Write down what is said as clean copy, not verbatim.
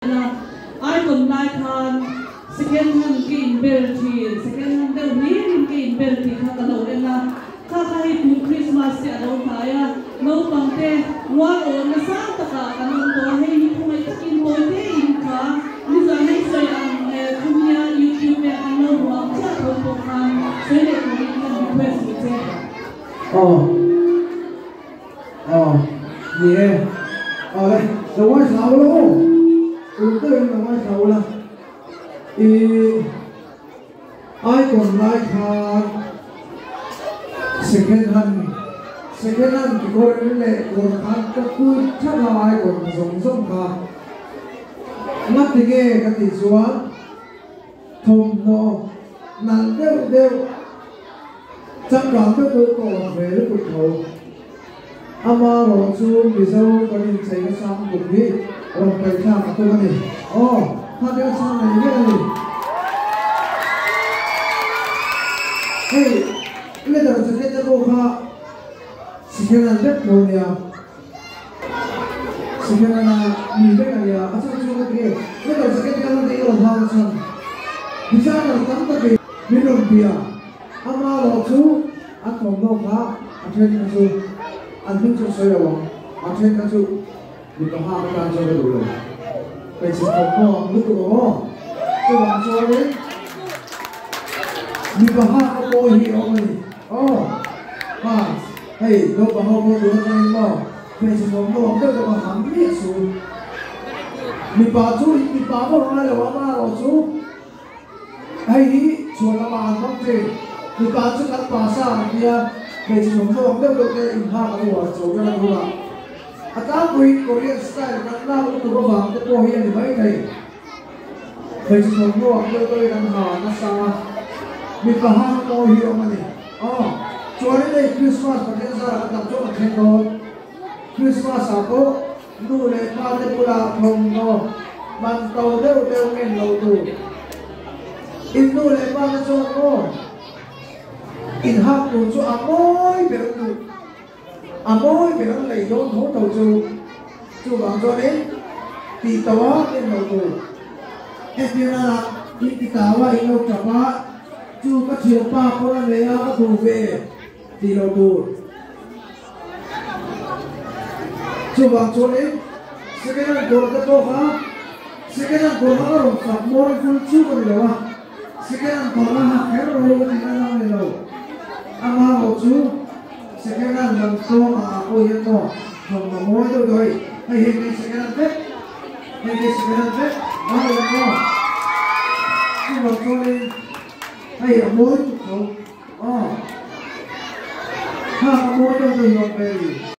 Icon lai khan second hand ka inbel thin, second hand deuh hlirin ka inbel tih kha ka lo en a, kha kha hei tun Christmas te a lo hnai a, naupang te rual awhna sang takah kan awm tawh a, hei hi khawngaih takin tawi te in kha nizan hei sawi ang khawmia youtube ah kan lo hmu ang chiah tho pawh khan sawi leh turin kan request duh che. Aw. Aw, ni e. Aw le, lo ngaithla ula aw. Uluk deuhin lo ngaithla ula. I icon lai khan second hand second hand kekawr leh kawr khan ka kul thak a icon zawng zawng kha. Ngati nge ka tih chuan thawmhnaw nalh deuh deuh Changkang deuh deuh ka awm ve lutuk tho. Ama rawh chu Mizo kan inchei nasa ang tum hi rawn paih thlak a tum a ni. Aw, kha te a chhang nei vek a ni. Hei, leather jacket te pawh kha second hand vek tho a nia. Second hand a mi vek a nia. A chhan chu ka ti nge, leather jacket te kha hman te i rawn hang a chhan. Designer tam takin min rawn bia. Ama erawh chu a thawmhnaw kha a then kha chu an hming chu ka sawi lo ang, a then kha chu mipa hak atan chuan ka duh lo. Hmeichhe thawmhnaw ang lutuk ang aw. Chuvang chuanin mipa hak a pawi hi a awm a ni. Aw ha hei naupang ho pawh tun atangin maw hmeichhe thawmhnaw ang deuh deuh a ha miah su. Mipa chu mipa pawh a ngai lo, ama erawh chu. Hei hi chhuan lama an hmang thin. Mipa chu kan pa sa an tia, hmeichhe thawmhnaw ang deuh deuh te inhak an uar chho vel a tunah. A tlangpuiin Korean style kan lak lutuk avang te pawh hi a ni maithei. Hmeichhe thawmhnaw ang deuh deuhin an ha nasa a, mipa hang mawi hi awm a ni. Aw, chuanin hei Christmas Pathian zarah kan tam chuan kan thleng dawn. Christmas ah pawh Nu leh pa te bulah thawmhnaw man to deuh deuh ngen lo tur. In nu leh pa te chuan maw in hak tur chu a mawi ber an duh, a mawi ber an lei dawn tho tho chu. Chuvang chuanin tih to a ngen lo tur. Entirna in ti tau a in lo tap a, chu ka thianpa pawn a nei a ka duh ve tih lo tur. Chuvang chuanin second hand kawr te pawh kha second hand kawr kha ka rawn fak mawi vul chuk a ni lo a, second hand kawr kha ha kher ro ka tih na a ni lo. Ama erawh chu second hand lam tawng ah pawh hian maw thawmhnaw mawi deuh deuh hei, hei hi hei second hand vek, hei hi second hand vek a ni lo maw. Chuvang chuanin hei a mawi tuk tho. Aw. Kha a mawi deuh deuh hi awm ve a ni.